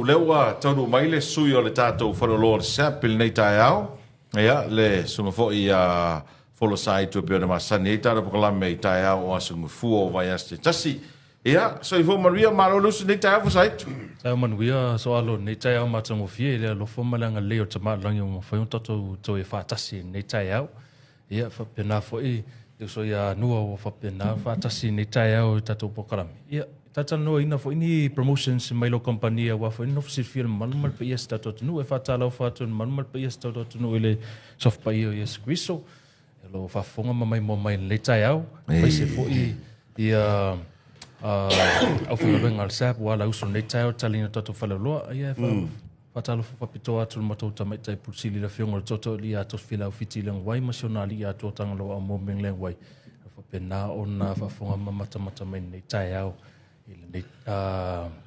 lea ua taunuu mai le sui o le tatou faleoloa o le SAP i lenei taeao. Ia, le susuga foi ia Folosaitu e pei ona masani ai tatou polokalame i taeao o Aso Gafua o vaiaso se tasi. Ia, soifua manuia, malo le usu i lenei taeao Folosaitu. Taeao manuia Soalo i lenei taeao matagofie i le alofa ma le agalelei o le Tama i le Lagi ua mafai ona tatou toe faatasi i lenei taeao. Ia, faapena foi le uso ia Nua ua faapena faatasi i lenei taeao i tatou polokalame. Ia, talatalanoaina foi ni promotions mai lau kamupani aua foi le nofo silafia i le mamalu ma le paia o si tatou atunuu. E faatalofa atu i le mamalu ma le paia o si tatou atunuu i le Suafa Paia o Iesu Keriso o lo o faafofoga ma maimoa mai i lenei taeao, aemaise foi ia aufaigaluega a le SAB ua ala uso i lenei taeao i le taliina o tatou faleoloa. Ia, e Faatalofa faapitoa atu i le matou tamaitai Pule Sili le Afioga i le Tootooalii ia Tosifila Aufiti Leaguai ma si ona alii ia Tuatagaloa Amoa Meng Leaguai o faapena ona faafofoga ma matamata mai i lenei taeao i lenei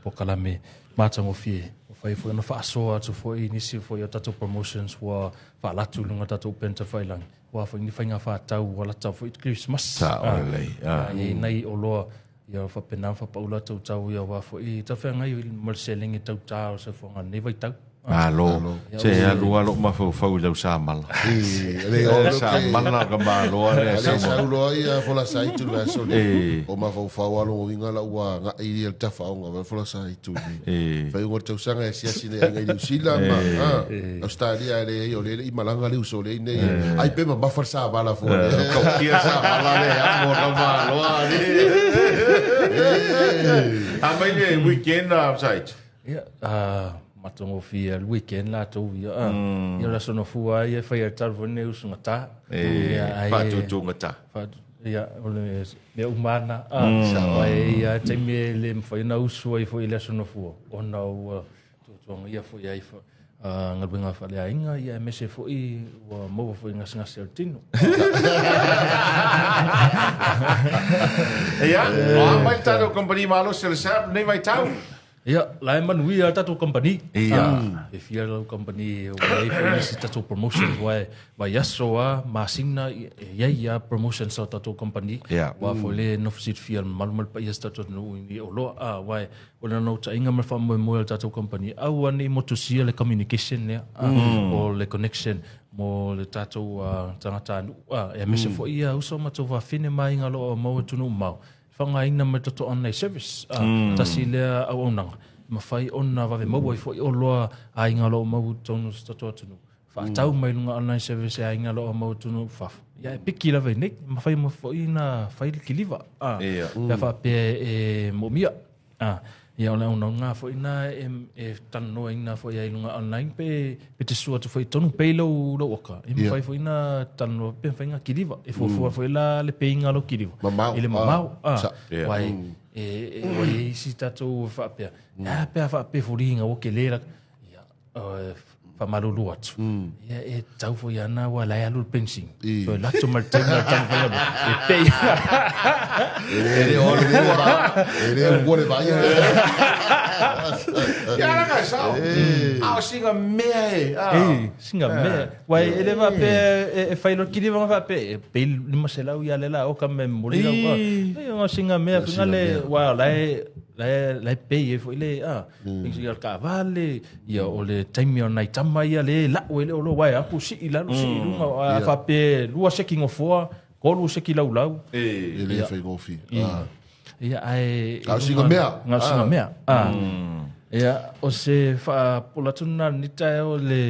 polokalame matagofie. Ua fai foi ona faasoa atu foi nisi foi o tatou promotions ua faalatu i luga o tatou upega tafailagi aua foi ni faiga faatau ua lata foi i le Kerisimasi. Sao lelei. E i ai nai oloa Ia faapena ona faapaula atu tau ia aua foi talafeagai ma le seleni tauta o le soifuaga i lenei vaitau. Malo. Se alu lava lou mafaufau i lau samala. Samala ka malo a lea sau. Sau loa ia folasa itu le aso nei. O mafaufau a logo inga la ua nga'i ia le tafaoga va folasa itu nei. Fai o tausaga e asiasi nei aiga i Niu Sila ma Australia e leai o le i malaga le uso le nei. Ai pe mamafa le samala fua le. Kaukia samala le amo ka malo a le. A mai le weekend a site. Ia, matagofie le weekend latou ia. Ia o le aso Gafua ia e fai ai le tala foi lenei usugata. Ia, ai faatutugata. Ia, o le mea uma lava na. Aua e i ai lava taimi e le mafai ona usu ai foi i le aso Gafua ona ua tuatuaga ia foi ai galuega faaleaiga, ia aemaise foi ua maua foi i gasegase o le tino. Ia, o a mai le tatou kamupani malosi o le SAP lenei vaitau? Ia, la e manuia le tatou kamupani. Ia. E fia lau kamupani ua i ai foi nisi tatou promotions ua e vaiaso a, masina, e i ai lava promotions a tatou kamupani. Ia. Aua foi le nofo silafia e le mamalu ma le paia o si tatou atunuu i ni oloa. Aua o le naunautaiga ma le faamoemoe o le tatou kamupani, aua ne i motusia le communication lea, o le connection mo le tatou tagatanuu, aemaise foi ia uso ma tou fafine ma aiga o lo o maua i atunuu mamao, e faaaogaina mai le tatou online service. Tasi lea auaunaga e mafai ona vave maua ai foi oloa a aiga o lo o mau i totonu o si tatou atunuu. Faatau mai luga online service e aiga o lo o mau i atunuu i fafo. Ia e piki lava i nei, e mafai foi ona fai le kiliva. Pe a faapea e moomia. Ia o le auaunaga foi lena e talanoaina foi ai i luga online pe te sua atu foi i totonu, pay lou oka. E mafai foi ona talanoa pe mafai ona kiliva. E fuafua foi la le pay ina o lau kiliva. Mamao. I le mamao. Aua e ua i ai isi tatou faapea, e a pe a faapea foliga ua tele la. Ia, faamalulu atu. Ia, e tau foi ana ua la e alu le penisini. So e lato ma le taimi o le taumafai atu. E pei. E le o le E le o le vai. Ia ala ka sao. A o singa mea e. E, singa mea. Wai e le faapea e fai lo kili vanga faapea e pei 500 ia le la o ka me moli la. E o singa mea finga le wa la e la e pei e foi le a. Ia le taavale, ia o le taimi o nai tama ia le lau e le o loa, aua e apu sii i lalo sii i luga, a faapea e lua seki gofoa, tolu seki laulau. E le faigofie. Ia, ae... Na o sina mea. Na o sina mea. Ia, o se faapola atu lena i lenei taeao i le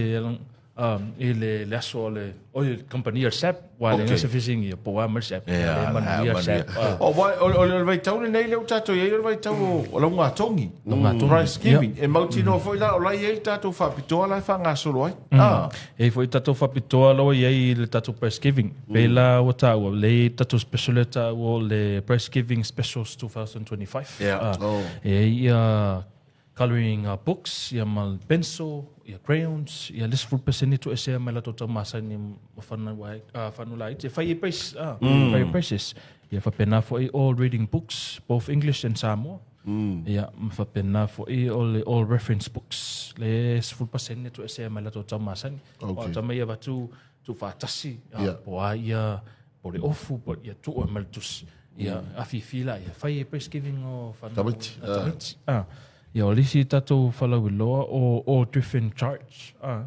i le aso o le oi le kamupani o le SAP ua leai se fesiligia po o a mai le SAP Ia, le manuia le SAP. O, o le vaitau lenei lea ua tatou i ai o le vaitau o laugatogi. Laugatogi. Price giving. E mautinoa foi la o la e i ai le tatou faapitoa la e faagasolo ai. E i ai foi tatou faapitoa la ua i ai i le tatou price giving. Pei la ua taua, lea e i ai tatou special lea e taua o le Price Giving Specials 2025. E i ai ia Colouring books, ia ma pencil, ia crayons, ia le 10% toesea mai latou tau masani ma whanau ai, whanau laiti. E whai e price, whai e prices. Ia whapena foi all reading books, both English and Samoa. Ia ma whapena foi o le all reference books, le 10% toesea mai latou tau masani. O tama ia watu tu whaatasi, po a ia, po le ofu, po ia tua ma le tusi. Ia afifi la, ia whai e price giving o whanau. Tamaiti. Tamaiti. Ia, o le isi tatou falauiloa o o different charts. Ah.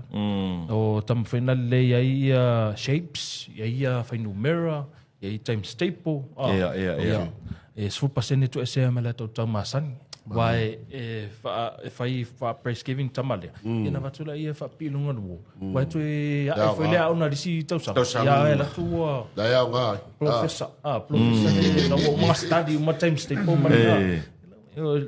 O taumafaiga lelei ai ia shapes, ia ia fuainumera, ia i times table. Ah. Ia, ia, ia. E 10% toesea ma le latou taumasani. Aua e, e, faa, e fai faa-prize giving tama lea. Ia na avatu laia e faapipii i luga o le wall. Aua e toe ae foi le aoga i le isi tausaga. Tausaga. Ia e alu atu ua La e aoga ai. professor. Ah, professor. La ua uma study, uma times table ma lena.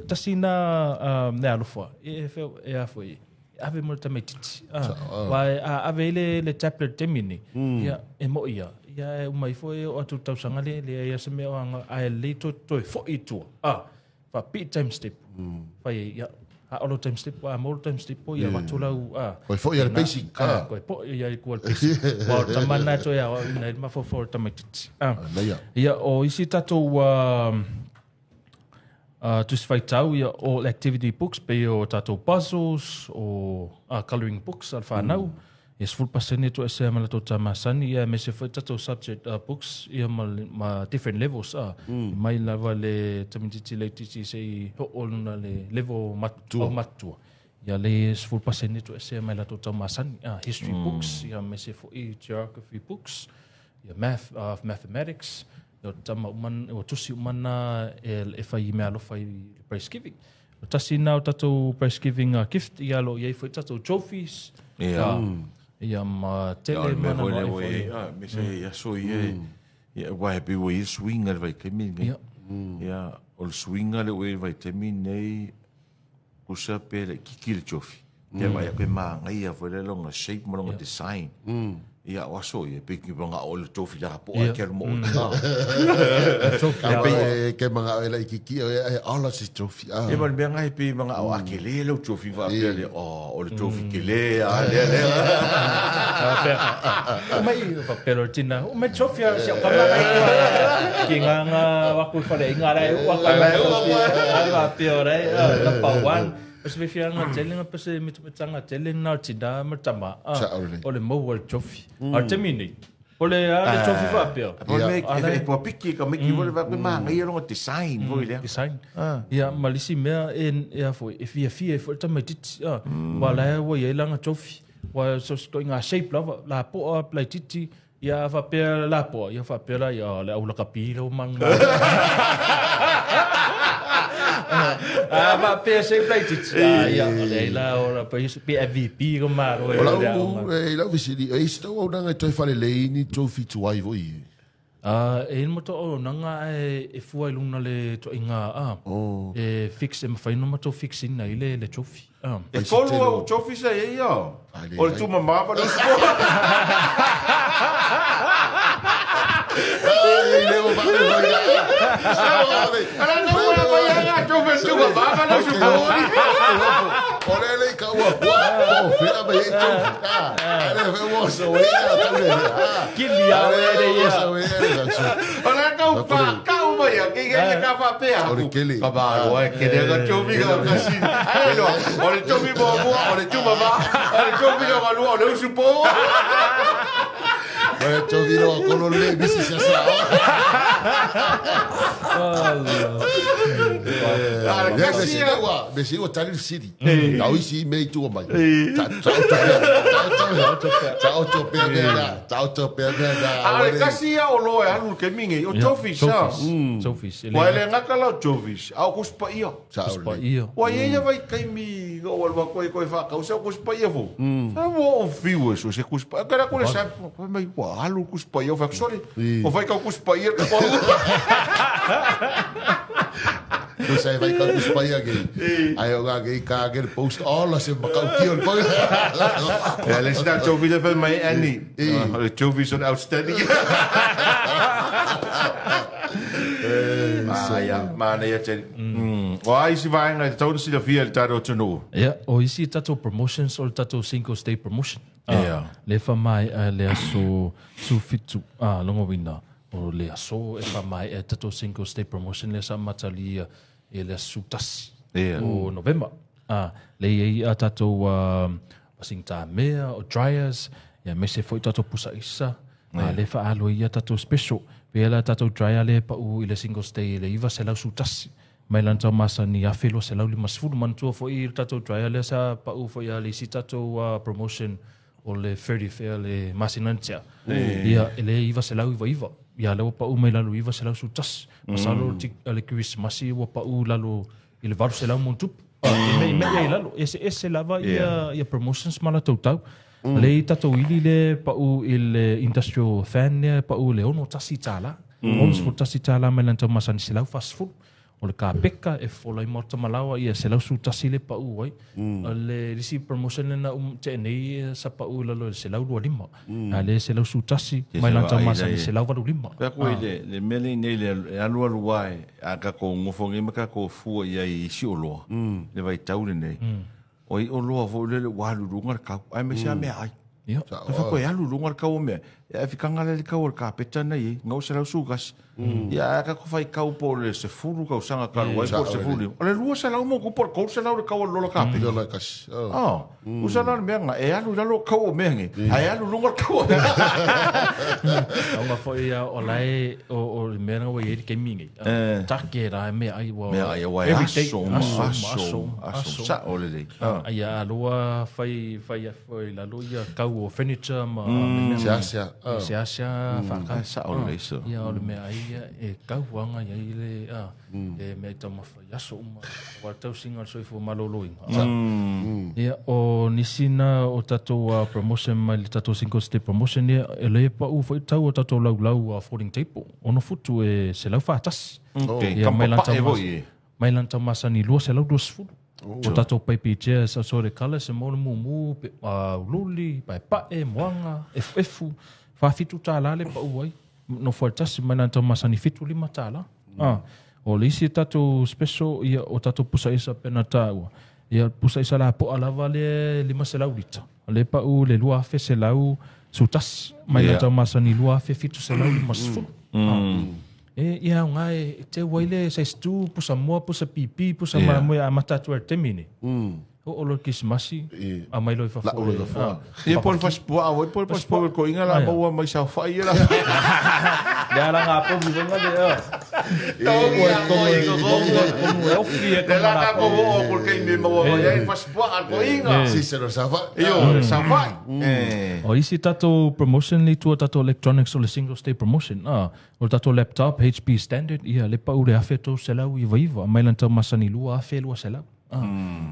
Tasi na mea alofa e e a foi e ave mo le tamaitiiti. Aua a ave ai le tablet taimi nei, ia e moi ia, ia e uma ifo e oo atu i le tausaga lea, e leai lava se mea o aga, ae lelei toe toe foi i tua. Faapipii times table. Fai ai, ia, a o lou times table, a maua lou times table, ia avatu lau, Koe foi ia le basic. Koe foi ia i tua le basic. Aua o le tama lena e toe aoaoina ai le mafaufau o le tamaitiiti. Ia, o isi tatou Tusi Faitau, ia, all activity books, pei o tatou puzzles, o colouring books a le whanau. Ia 10% toesea ma latou tā masani, ia aemaise foi tatou subject books, ia ma different levels. Mai lava le tamaitiiti laitiiti se'i oo i luna le level aumatutua. Ia le 10% toesea mai latou tau masani. History books, ia aemaise foi geography books, ia math, mathematics, Ia o tama uma, ua tusi uma na e fai i mea alofa i le prize giving. O tasi na o tatou prize giving gift, ia lo i ai foi tatou trophies. Ia. Ia ma tele mana ma ai foi. Ia, me se ia so ia. Ia ua he pe ua ia swing le vaitaimi nei. Ia. Ia, o le swing le ua ia vaitaimi nei kusa pe le kiki le trophy. Ia mai koe māngaia foi le longa shape ma longa design. Ia o aso ia pe ki nga o le trophy la po a ke mo. Trophy. Ka pe ke manga o la ikiki o e ala se trophy. E ma mea ngai pe manga o akele le trophy va pe le o le trophy ke le a le le. O mai fa pelo tina. O mai trophy a se o ka manga ki nga nga wa ku fale inga lai wa ka mai trophy. Va pe o rai number 1. O se fiafiaga tele nga pa se metametanga tele na o tina ma tama. O le maua le trophy. A o le taimi nei, o le a le trophy faapea. Po le mea e pua piki ka miki foi le faapea māngaia longa design foi lea. Design. Ia ma le isi mea e a foi, e fiafia ai foi le tamaitiiti. Aua la e ua i ai lana trophy. Aua so se ituaiga shape lava, lapoa laitiiti, ia a faapea lapoa, ia faapea la ia, le au lakapi lea ua manumanu. A faapea shape laitiiti, a ia, o leai la, o la, pe MVP ko malo e O lau, e lau fesili, e i se tau auaunaga e toe faalelei ni trophy tuai foi e? E i ai le matou auaunaga ae e fua i luna le ituaiga e fix, e mafai ona matou fix ina ai le trophy. E tolu au trophy sa i ai ia. O le tumama ma le usupo. O le le ka ua kua o fea me e trophy. A le fe ua so e a tau le. Kili a o le ia. O le kau pa kau mai a ke ke ka fa pea. O le kele. Ka ba o e kele ka trophy ka ka si. Ai no, o le trophy mo mo o le tumama, o le trophy o lua o le usupo. O le trophy no kolo le misi sa sa. Ah, kasi ia. Ua, me se ua tali le sili. Tau isi mea i tua mai. Ta ta ta oto pea mea na. Ta oto pea mea na. A le kasi ia o loa e alu le taimi nei, o trophies sa. Trophies. Ua e le gata la o trophies, a o kusi paia. Sa o le. Paia. Ua i ai ia vaitaimi o alu atu ai koe faakausa o kusi paia fou. Sa ua ou fiu e so se kusi paia. Kala ku le sa, fai mai ua alu le kusi paia, o fai atu, sorry. O fai kau kusi paia le kau. No sa e vai kau kusi paia ke. Ai o ngā ke i ka ke le post all se makau ki o le post. Ia, le isi na trophy le fai mai Annie. O le trophy son outstanding. Ah, ia, manaia tele. O a isi vaega e tatau ona silafia i le tatou atunuu? Ia, o isi tatou promotions o le tatou Singles Day promotion. Ia. Le whamaea le aso 17, longowina o le aso e whamaea tatou Singles Day promotion lea sa matalia e le aso 11 o November. Le i ai a tatou washing mea o dryers, ia mese foi tatou pusa isa, le whaalo ia tatou special. Pe la tatou dryer le pau i le Singles Day le iwa se lausu tasi. Mai lana tau masani 1250. Manatua foi le tatou dryer lea sa pau foi ia le isi tatou promotion o le 30th ea le masina na tea. Ia e le 999. Ia lea ua pau mai lalo 911. Masalo le Kerisimasi ua pau lalo i le 800 ma ona tupu. E me'i ai lalo. Eseese lava ia promotions ma latou tau. Le i tatou ili le pau i le industrial fan lea pau i le $61. $61 mai lana tau masani 140. O le kapeka e fofola ai maota malaoa ia 111 le pau ai. O le isi promotion lena tea nei sa pau i lalo i le 125. A le 111 mai lana tau masani 185. Pea koe le mea nei nei le alualu ai a kakou ngofo nei ma kakou fua i ai i isi oloa le vaitau lenei. O i oloa foi lele ua alu i luga le kau aemaise a meaai. Ia. Te whako e alu lunga le kau o mea. Ia e whikanga le kau o le kapeta nei e, ngau se lau sukasi. Ia a ka whai kau po le se fulu kau sanga karu ai po se fulu. O le 200 mo ku po le 300 le kau o le lola kapeta. Lola kasi. Oh. Usa la le mea nga, e alu lalo kau o mea nge. A e alu lunga le kau o mea. Aunga foi ia o lae o le mea nga ua i ai le taimi nei. Take la e mea ai ua Mea ai ua e aso ma aso aso sa o lelei. Ia aloa fai fai fai lalo ia kau o furniture ma Seasea. Seasea whakau. Sa o lelei so. Ia o le mea ai ia e kau anga ia i le le mea i taumafa i aso uma. Wa tausiga o le soifua malōlōina. Ia o nisi na o tatou promotion mai le tatou Singles Day promotion ia e le pau foi tau o tatou laulau folding table. Ono futu e 141. Okay, Ia mai ka lana papae tau foi e. mai lana tau masani 220. O tatou paipi chairs assorted colours e mo le mumu, pe, ululi, paepae, moaga, efuefu. $47 le pau ai. No foi tasi mai lana tau masani $75. O le isi tatou special ia o tatou pusa isa pena tāua. Ia pusa isa la poa lava le 500 lita. Le pau le 2111 mai lana tau masani 2750. E ia o ngai te wai le size 2 pusa moa pusa pipi pusa yeah. A mata atu e temi nei. O lo Krismasi a mai loi fafo. Ia po le fasipoa a po le fasipoa ko inga la maua mai sa fai la. Le ala ngā pomi wenga le. E ofi e Le la ka ko o ko ke me maua mai ai fasipoa a ko inga. Si se no sa fai. Io sa fai. O isi tatou promotion li tua tatou electronics o le Singles Day promotion. O tatou laptop HP standard ia le pau le 1399 mai lana tau masani 2200.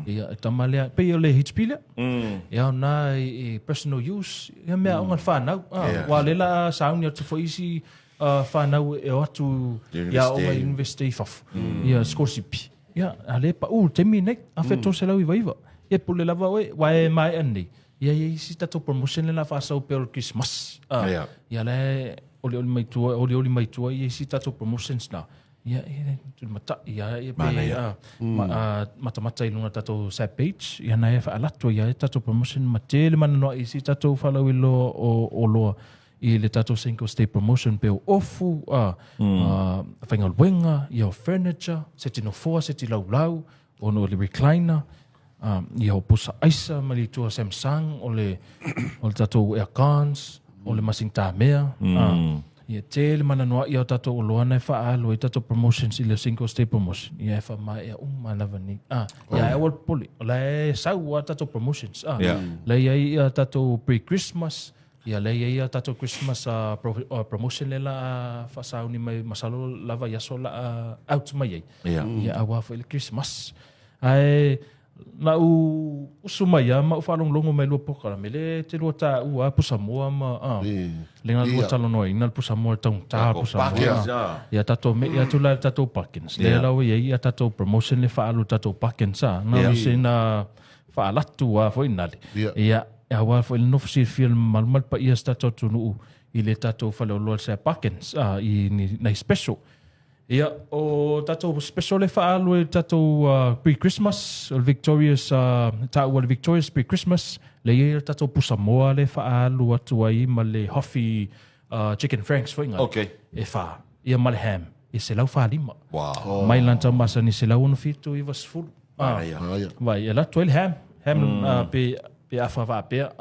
Ia tama lea pe o le HP lea. Ia na i personal use ia mea o ngā whānau. Wa lela sauni atu fo isi whānau e o atu ia o ngā university fafo. Ia scholarship. Ia a le pau temi nei 1399. Ia pule lava oe wa e mai anei. Ia ia isi tatou promotion le la whasau pe o le Christmas. Ia le oli oli mai tua oli oli mai tua ia isi tatou promotions na. Ia ia tu mata ia ia pe mata mata i lunga tatou sap page ia na e whaalato ia e tatou promotion ma tele mana noa isi tatou whalau i loa o loa i le tatou Singles Day promotion pe o ofu whaingaluenga ia o furniture se tino foa se ti laulau o no le recliner ia o pusa aisa ma li tua Samsung o le tatou aircons o le masing tāmea ia tele mana noa ia o tatou oloa na e whaalo i tatou promotions i le Singles Day promotion. Ia e wha mai e uma lava ni. Ia e awal poli. O la e sau a tatou promotions. La ia ia tatou pre-Christmas. Ia la ia ia tatou Christmas promotion le la whasau ni mai masalo lava ia so la out mai ai. Ia awa fo i le Christmas. Ae na u usu mai ia ma u whalonglongo mai lua pokala me le te lua tā ua pusa moa ma le ngā lua talonoa ina pusa moa taung tā pusa moa. Ia tatou me ia tula tatou Parkins. Le lau ia ia tatou promotion le whaalu tatou Parkins a. Nā se na whaalatu a foi nale. Ia awa foi le nofo silfia le malumal pa ia sa tatou tunuu i le tatou whale o loa se Parkins i nei special. Ia, o tatou special le whaalu e tatou pre-Christmas, o le Victorious, tāua le Victorious pre-Christmas, le ia tatou pusa moa le whaalu atu ai ma le Hoffy Chicken Franks foi ngai. Okay. E wha, ia ma le ham, e se lau wha lima. Wow. Mai lanta masani se lau ono fitu i vasfulu. Vai, e la toi le ham, ham pe afa wha pea,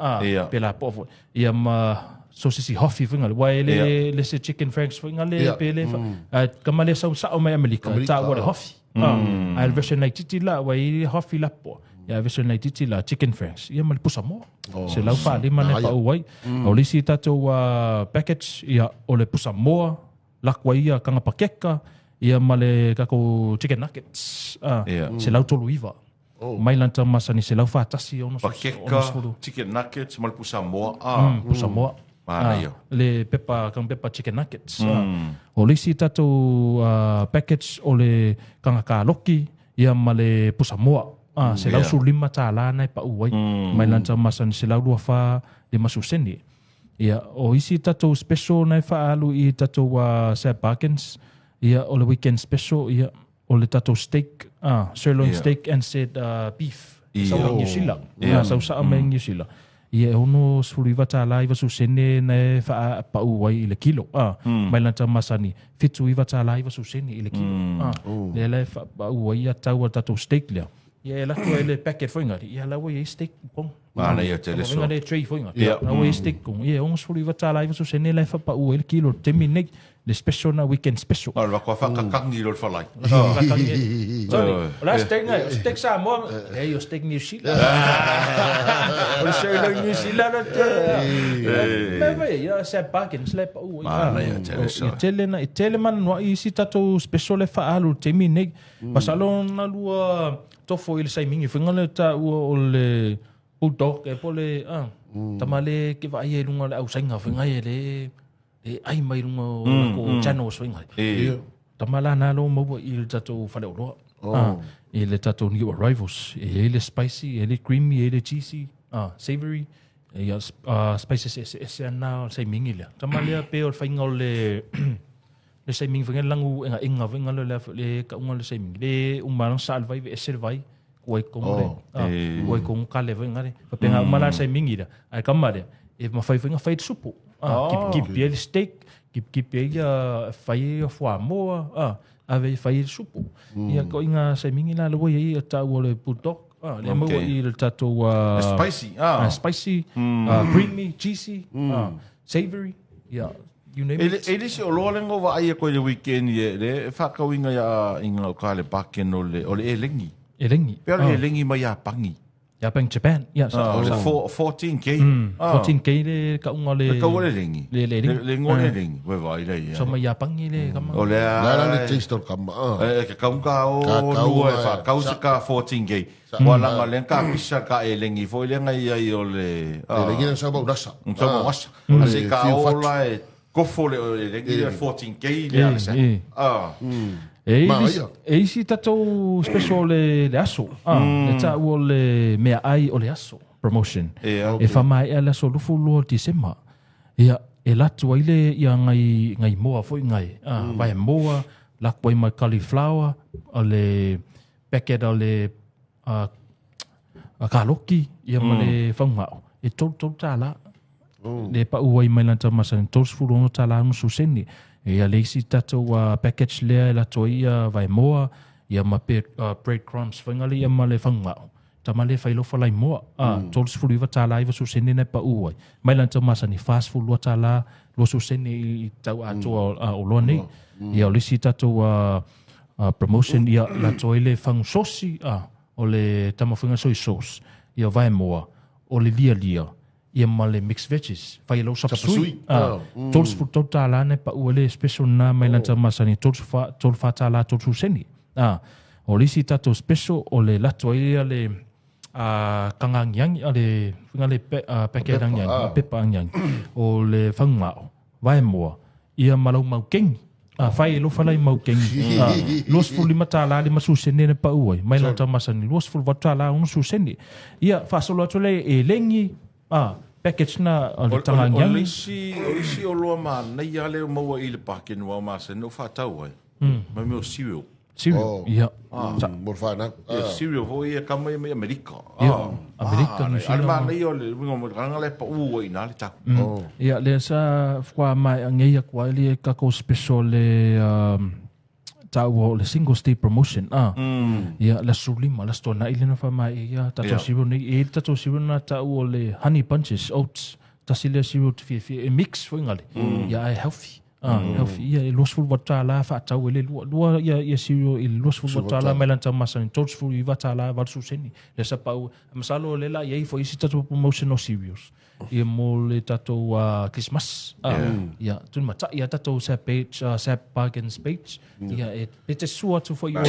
pe la po foi. Ia ma sosisi Hoffy foi ngai. Wai le se Chicken Franks foi ngai le pe le kama le sau sao mai Amerika, tāua le Hoffy. Ae le version laitiiti la ua i ai le hafi lapoa. Ia version laitiiti la chicken franks ia ma le pusa moa. 145 le pau ai. O le isi tatou package ia o le pusa moa lako ai ia kanga pakeka ia ma le tatou chicken nuggets. 139. Mai lanta masani 141 60. Pakeka, chicken nuggets ma le pusa moa. Pusa moa. Manaia. Le pepa, kanga pepa chicken nuggets. O le isi tatou package o le kanga kaloki ia ma le pusa moa. $115 na e pau ai. Mai lanta masani 124 50 sene. Ia, o isi tatou special na e faaalu i tatou Sab Bargains, ia o le weekend special, ia o le tatou steak, sirloin steak and said beef. Sau mai New Zealand. Sau saa mai New Zealand. Ia e $69 90 sene na e faapau ai i le kilo. Mai lanta masani $79 90 sene i le kilo. Lea la e faapau ai ia tau a tatou steak lea. Ia e lako ai le packet foi ngari. Ia la ua i ai steak kong. Manaia tele so. Nga le tray foi ngari. La ua i ai steak kong. Ia e $69 90 sene la e faapau ai le kilo. Temi nei le special na weekend special. O le matua whakakangi lo le whalai. Whakakangi. Sorry, o la steak ngai, o steak Samoa, ei o steak New Zealand. O le sirloin New Zealand o te. Me vai, ia se bargain se le pa u. Manaia tele so. I tele na, i tele man no i si tatou special le whaalu temi nei. Masalo na lua tofo i le saimingi whinga le ta ua o le bulldog e po le tamale ke vai e lunga le au sainga whinga e le e ai mai lunga o lako channels whinga. Tamala na lo maua i le tatou whale o loa. I le tatou new arrivals. E le spicy, e le creamy, e le cheesy, savory. E ia spices ese ese ana o saimingi lea. Tamalea pe o le whainga o le le saimingi whainga langu enga enga whainga le le kaunga le saimingi. Le umarang sa alvai ve ese vai kuai kongo le. Kuai kongo kale whainga le. Papenga umala saimingi lea. Ai kamare e mawhai whainga whai supu. Kip kip le steak, kip kip ia whai o whamoa, ave whai supu. Ia ko inga saimingi la lewa ia tau o le bulldog. Le maua i le tatou spicy, spicy, creamy, cheesy, savory, yeah, you name it. E le se o loa lengo wa ai ko le weekend ye le whakauinga ia inga o ka le baken o le o le elengi. Elengi. Pe o le elengi mai a pangi. Japan, Japan. Yeah, so, 14K. 14K le kaunga le Le kaunga le lengi. Le lengi. Le ngo le lengi. We vai le ia. So mai Japan le kama. O le la le taste o kama. E ka kaunga o nua e fa kausa ka 14K. Wa la nga le ka pisa ka e lengi foi le ngai ai o le Le lengi na sa ba urasa. Sa ba urasa. Ase ka o la e kofo le lengi le 14K le ala sa. E isi tatou special le aso. Le tau o le mea ai o le aso promotion. E whamai e le aso lufu lua December. Ia, e latu ai le ia ngai, ngai moa foi ngai. Vai moa, lako ai mai cauliflower, o le packet o le kaloki, ia ma le whaungao. E tolu tolu tāla. Le pau ai mai lanta masani, 36 tāla nusu seni. Ia le isi tatou package lea e lato ia vai moa, ia ma bread crumbs whaingali ia ma le whaungao. Tama le whailofa lai moa, 39 tāla iwa su sene na pa uai. Mai lanta masani, 42 tāla, lua su sene i tau atoa o loa nei. Ia o le isi tatou promotion ia lato ai le whangu sosi, o le tamawhinga soy sauce, ia vai moa, o le lia lia. Ia ma le mixed veggies, whai lau sapasui. 33 tāla ne pa ua le special na mai lanta masani, 34 tāla 30 seni. O le isi tatou special o le lato ai ia le kanga angiangi, a le whinga le packet angiangi, pepa angiangi, o le whangao, vai moa, ia ma lau maukengi. Whai lo whalai maukengi. 25 tāla le masu sene ne pa ua, mai lanta masani, 28 tāla 1 sene. Ia, whasolo atu le e lengi, package na o le tanga angiangi. O isi o loa ma nei a leo maua i le paken wau ma se no whātau ai. Mai meo cereal. Cereal, ia. Morfana. Cereal foi e kama mai Amerika. Ia, Amerika, New Zealand. Ale ma nei o le wingo mo ranga le pa u i na le tau. Ia, le sa fwa mai angei akua le kako special le tau o le single state promotion. Ia, la sulima, la stona i lena wha mai, ia, tatou cereal nei, e tatou cereal na tau o le honey bunches, oats, tasi lea cereal te fia fia, e mix foi ngale. Ia, e healthy. Healthy ia e $28 faatau e le lua lua ia ia cereal i le $28 mai lana tau masani $39 80 sene. Lea sa pau masalo le la iai foi isi tatou promotion o cereals ia mo le tatou Christmas. Ia tuli matai ia tatou Sap page, Sap Bargains page. Ia e pe te sua atu foi o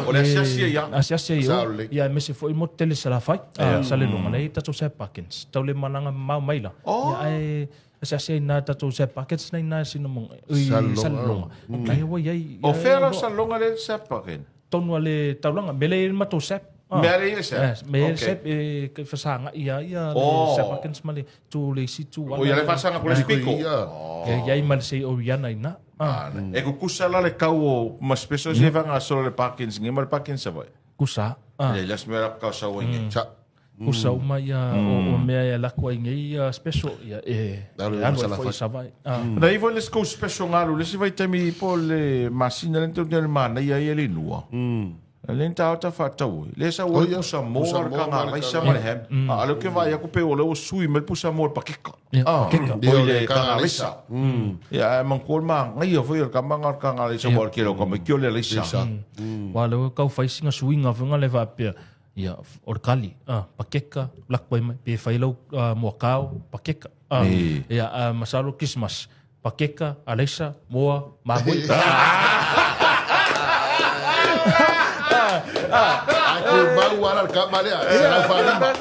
O le asiasi ia. Asiasi ia. Ia mese foi mo tele Salafai. Salelologa lea tatou Sap Bargains. Tau le malaga mamao mai la. Ia ae asiasi ai na tatou Sap Bargains nei na sina mo Salelologa. Lai ua iai. O fea la Salelologa le Sap Bargain? Tonu a le taulaga. Me le matou Sap. Mea le ia Sap. Me le Sap e fasanga ia ia le Sap Bargains ma le tu le isi tu. O ia le fasanga ko le spiko. Ia iai ma le sei Oriana ina. E kukusa la le kau o ma special se fanga solo le Parkins ngi ma le Parkins sa vai. Kusa. Le las mea kau sa wa ngi. Kusa uma ia o mea ia lako ai ngi special ia e alu foi sa vai. Na ivo le sko special ngalu le si vai temi po le masina le teu le mana ia ia le nua. Le ta ta fa tau. Le sa o pusa mo ka nga lai sa ma le hem. A lo ke vai aku pe o le o sui me pusa mo pakeka. Pakeka. O le ka nga lai sa. Ia man ko ma ngai o foi ka manga ka nga lai sa mo ke lo ka me kio le lai sa. Wa lo kau fai singa suinga funga le va pia. Ia orkali pakeka lak pai mai pe fai lau mo kau pakeka. Ia masalo Christmas pakeka aleisa moa mamui. Aku mau ala ka malea será farima.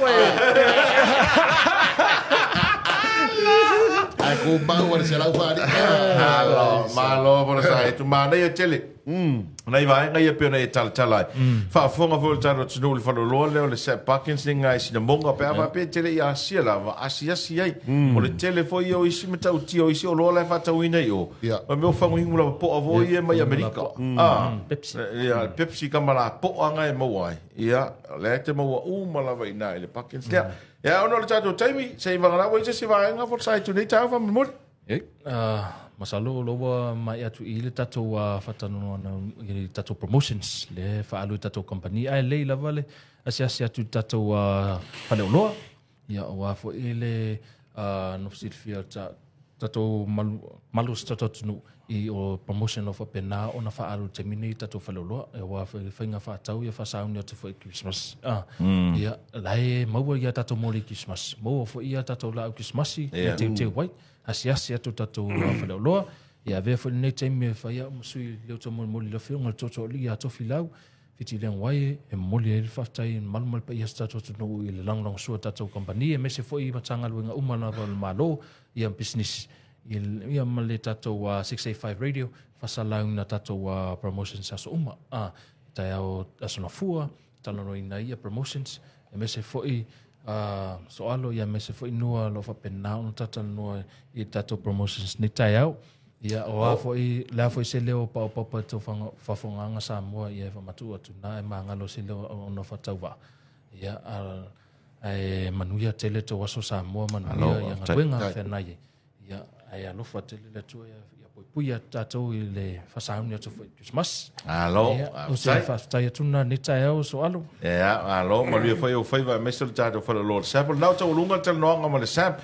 Aku mau ala será farima. Malo malo por sa tu mana ia tele. Nei vai ngai pe nei tal talai. Fa fonga fo talo tnu le falo le le Sap Parkins ngai sina monga pe ava pe tele ia sia la va asia sia ai. O le tele fo io isi meta uti o isi o lo le fa tauina io. Ma me fangu ingu la po avo ia mai Amerika. Pepsi. Ia Pepsi ka mala po anga e mau ai. Ia le te mau u mala vai na le Parkins. Ia ono le tato taimi sei vanga la wo se va nga fo sai tu nei tau fa mo. Masalo loa mai atu i le tatou faatanoa i tatou promotions le faalu i tatou company ae lei lava le asiasi atu i tatou faleoloa ia aua foʻi le nofosilafia tatou malu se tatou atunuu i o promotion lo faapena ona faaalu taimi nei tatou faleoloa aua foʻi le faiga faatau ia faasauni atu foʻi Christmas ia lae maua ia tatou moli Christmas maua foʻi ia tatou laau Christmasi e teuteu ai asiasi atu tatou faleoloa ia avea foi lenei taimi e fai au ma sui leo tau molimoli le afioga le tootooalii ia Tofilau fiti leaga ai e momoli ai le faafetai malu ma le paia se tatou atunuu i le lagolagosua tatou kamupani e mese foi matagaluega uma lava o le Malo ia business ia ma le tatou 685 radio faasalaina tatou promotions aso uma taeao aso nafua talanoaina ia promotions e mese foi soalo ia mese foi nua lo faapena ona tatalanoa i tatou promotions nei taeao ia o a foi le a foi se leo paopapa tau faafogaga Samoa ia e faamatuʻu atu na e magalo se leo ona faatauvaa ia ae manuia tele tou aso Samoa manuia ia galuega feanai ai ia ae alofa tele le Atua ia puipui tatou i le faasauni atu foi Christmas. Alo, o se faafetai atu na nei taeao soalo. Ia, alo, manuia foi o faiva mese le tatou faleoloa o le Sap. O lenā o taualuga le talanoaga ma le Sap.